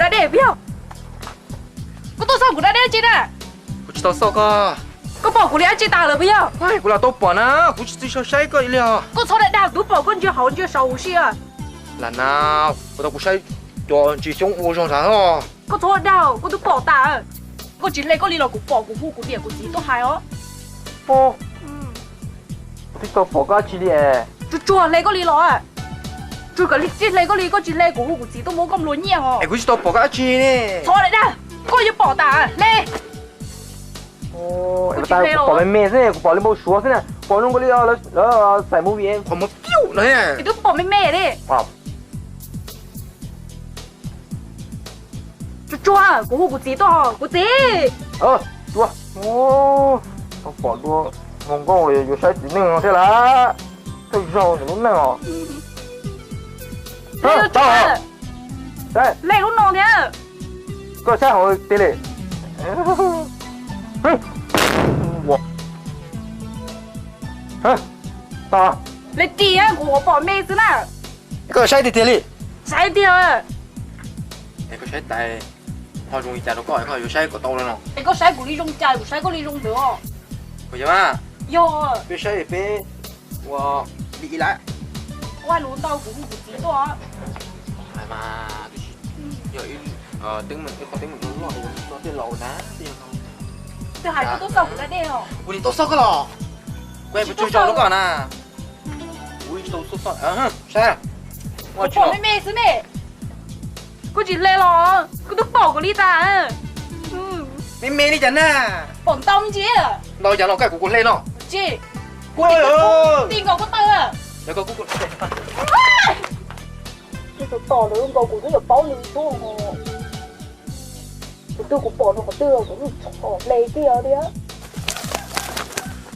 Da dej puas yog? Koj tuaj xauj kuv da dej dab tsi na? Kuv tsis tau xauj koj. Koj pom kuv li dab tsi tas lawm puas yog? Kuv lam tau pom na, kuv tsis txawj saib koj li os. Koj txhob dag dag, kuv twb pom koj ntsia hauv ntsia saud huv si. Lam na, puas tau kuv saib cov ntsis xyoob ua zog nrad os. Koj txhob dag, koj twb pom tas. Koj tsis hle koj li los kuv pom, kuv hu kuv niam kuv txiv tuaj hais os. Kuv twb tsis tau pom koj dab tsi li. Tsuag tsuag hle koj li los. Tsuag kom tsis hle koj li, koj tsis hle kuv hu kuv txiv tuaj muab koj nplua nyiaj os. Es kuv tsis tau pom koj dab tsi ne. Txhob dag, koj yuav pom tas hle. Kuv pom me me xwb, kuv pom li npau suav xwb na, pom zoo nkaus li lawv xaim movie qhov muag piu no. Twb pom me me li. Tsuag tsuag, kuv hu kuv txiv tuaj, kuv txiv. Tsuag, tau pom dua hluas nkauj yuav saib txiv neej no thiab lawm. Thawj zaug ntawm lub neej os. Hle lub no thiab. Koj saib hauv tiag li. Hle ris, kuv pom me xwb na. Koj saib tiag tiag li. Saib tiag. Es koj saib tais ho zoo li cas rau koj, koj yuav saib kom tau li no. Es koj saib kuv li zoo cas, kuv saib koj li zoo ntawd os. Puas yog? Yog. Peb saib peb ua li ib lab. Ua lub ntau kuv hu kuv txiv tuaj. Hais mas, yog ib qho teeb meem loj loj no tej laus na. Twb hais koj tuaj xauj kuv da dej os. Kuv nim tuaj xauj koj los. Kuv puas tsawg zaus rau koj na. Kuv tsis tau xauj, saib. Kuv pom me me xwb ne. Koj tsis hle los koj twb pom kuv li tas. Me me li cas na. Pom ntau me ntsis. Ntau cas los koj kuv kuv hle no. Tsis. Kuv ti nkaus koj taw. Yog koj kuv kuv hle. Tos lawv nkaus kuv twb yuav paub li xwb. Kuv twb kuv pom no qhov twg kuv txhob hle kiag li.